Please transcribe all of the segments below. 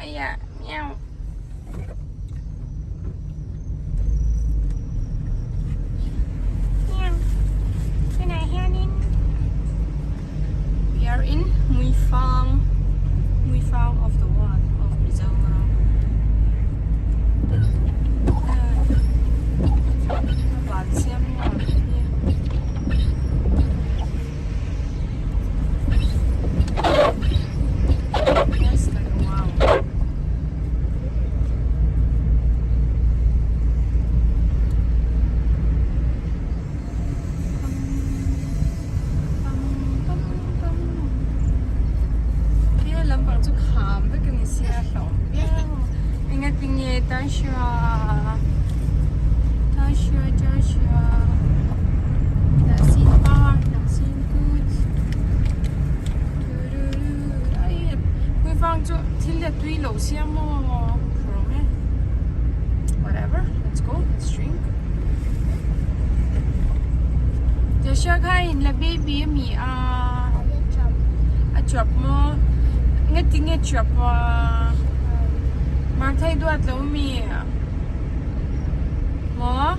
Aiya meow. Meow. Tunah hianin we are in Hmuifang Hmuifang of the world of Mizoram. Van siam nuam hi. That's like wow. He lampang chu kham vek a ni sia hlawm viau engatinge Joshua Joshua Joshua Hnahsin par hnahsin kut Hmuifang chu thil hi a tui lo sia maw phur awm e whatever let's go let's drink Joshua kha in la baby a mi a a chawp maw ngatinge chawp a Martha i duat lo mi maw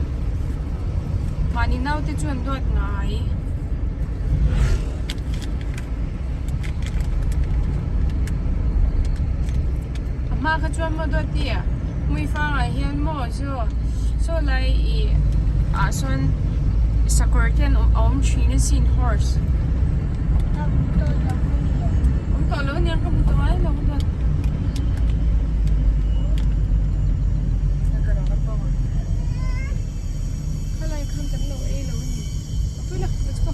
mahni naute chu an duat ngai. A hma kha chuan maw duat i hmui fangah hian maw chu saw lai ih ah sawn sakawr te an awm thin asin horse awm tawh lo aniang ka hmu tawh ngai lo ka duat. Khalai khan kan lo ei lo a ni. Pui la, let's go.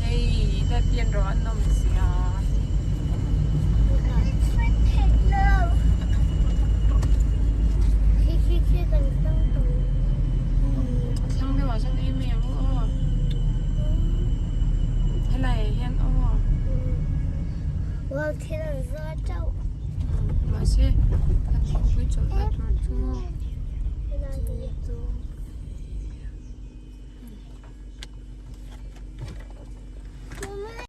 Hei, that pian rawh an awm sia. A thlang deuh ah chuan ei mai ang aw. Helai ah hian aw. Well, thil an zuar chauh. Mahse, kan thingpui chawlh la tur chu.